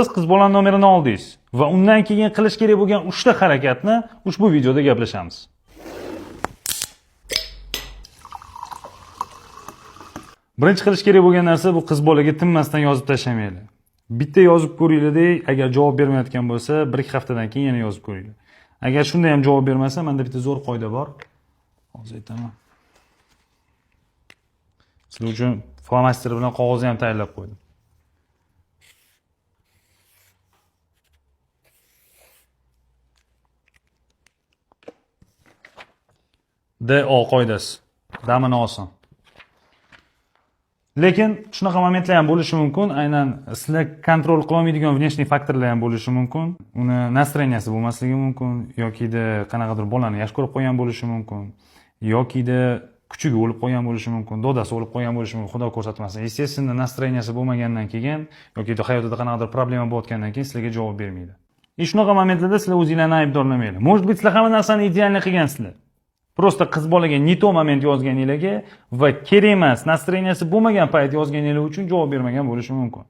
Siz qiz bolani nomerini oldingiz va undan keyin qilish kerak bo'lgan 3 ta harakatni ushbu videoda gaplashamiz. Birinchi qilish kerak bo'lgan narsa bu qiz bolaga tinmasdan yozib tashlamanglar. Bitta yozib ko'ringlar, agar javob bermayotgan bo'lsa, 1-2 haftadan keyin yana yozib ko'ringlar. Agar shunda ham javob bermasa, menda bitta zo'r qoida bor. Hozir aytaman. Sizlar uchun flomaster bilan qog'ozni ham tayyorlab qo'ydim. DO qoidasi. Damini olsin. Lekin shunaqa momentlar ham bo'lishi mumkin. Aynan sizlar kontrol qila olmaydigan внешний faktorlar ham bo'lishi mumkin. Uni настроения si bo'lmasligi mumkin yokida qanaqadir bolani yaxshi ko'rib qolgan bo'lishi mumkin yokida kuchugi o'lib qolgan bo'lishi mumkin, dodasi o'lib qolgan bo'lishi mumkin, xudo ko'rsatmasin. Естественно, настроения si bo'lmagandan keyin yoki hayotida qanaqadir problema bo'layotgandan keyin sizlarga javob bermaydi. И shunaqa momentlarda sizlar o'zinglarni aybdorlamanglar. Может быть, sizlar hamma narsani идеально qilgansizlar. Просто qiz bolaga не то moment yozganinglarga va kerak emas, настроения si bo'lmagan payt yozganinglar uchun javob bermagan bo'lishi mumkin.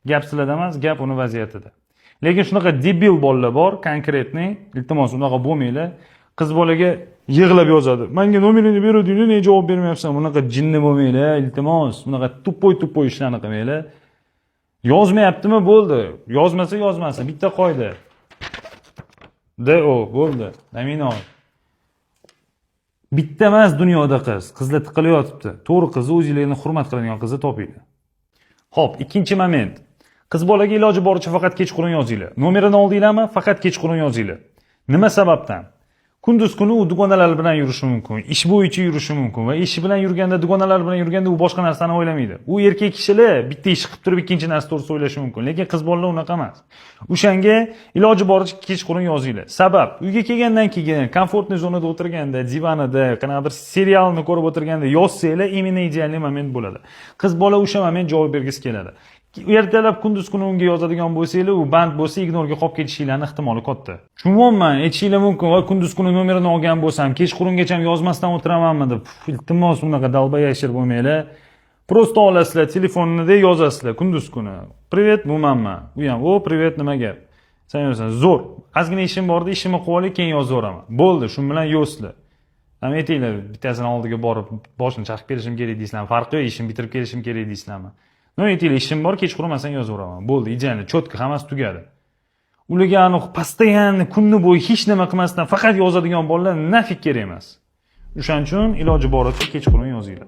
Gap sizlarda emas, gap uni vaziyatida. Lekin shunaqa debil bolalar bor, конкретный, iltimos unaqa bo'lmanglar. Qiz bolaga yig'lab yozadi. Menga nomeringni beruvding, nega javob bermayapsan? Bunaqa jinni bo'lmanglar, iltimos. Bunaqa тупой тупой ishlarni qilmanglar. Yozmayaptimi, bo'ldi. Yozmasa yozmasin, bitta qoida. DO bo'ldi. Damini ol. Bitta emas dunyoda qiz. Qizlar tiqilayotibdi. To'g'ri qizni, o'zinglarni hurmat qiladigan qizni topinglar. Xo'p, ikkinchi moment. Qiz bolaga iloji boricha faqat kechqurun yozinglar. Nomerini oldinglarmi? Faqat kechqurun yozinglar. Nima sababdan? Kunduz kuni u dugonalar bilan yurishi mumkin, ish bo'yicha yurishi mumkin va ishi bilan yurganda, dugonalar bilan yurganda u boshqa narsani o'ylamaydi. U erkak kishilar bitta ish qilib turib ikkinchi narsa to'g'risida o'ylashi mumkin, lekin qiz bolalar unaqa emas. O'shanga iloji boricha kechqurun yozinglar. Sabab, uyga kelgandan keyin комфортный zonada o'tirganda, divanida, qanaqadir serialni ko'rib o'tirganda yozsanglar, именно идеальный moment bo'ladi. Qiz bola o'sha moment javob bergisi keladi. Ertalab kunduz kuni unga yozadigan bo'lsanglar, u band bo'lsa, игнор ga qolib ketishinglarni ehtimoli katta. Tushunmayapman, aytishinglar mumkin, voy kunduz kuni nomerini olgan bo'lsam, kechqurungacha yozmasdan o'tiramanmi deb. Iltimos, unaqa долбоящер bo'lmanglar. Просто olasizlar telefonni, yozasizlar kunduz kuni. "Привет, bu manman." U ham, "O, привет, nima gap?" Sen yozasan, "Zo'r. Ozgina ishim bordi, ishimni qilib olay, keyin yozaveraman." Bo'ldi, shu bilan yozsizlar. Ham aytinglar, bittasini oldiga borib boshini chaqib kelishim kerak deysizlarmi? Farqi yo'q, ishimni bitirib kelishim kerak deysizlarmi? Ну, aytinglar, ishim bor, kechqurun man senga yozaveraman. Bo'ldi, идеально, четко, hammasi tugadi. Ularga aniq постоянно kunni bo'yi hech nima qilmasdan faqat yozadigan bolalar нафиг kerak emas. O'shaning uchun iloji boricha kechqurun yozinglar.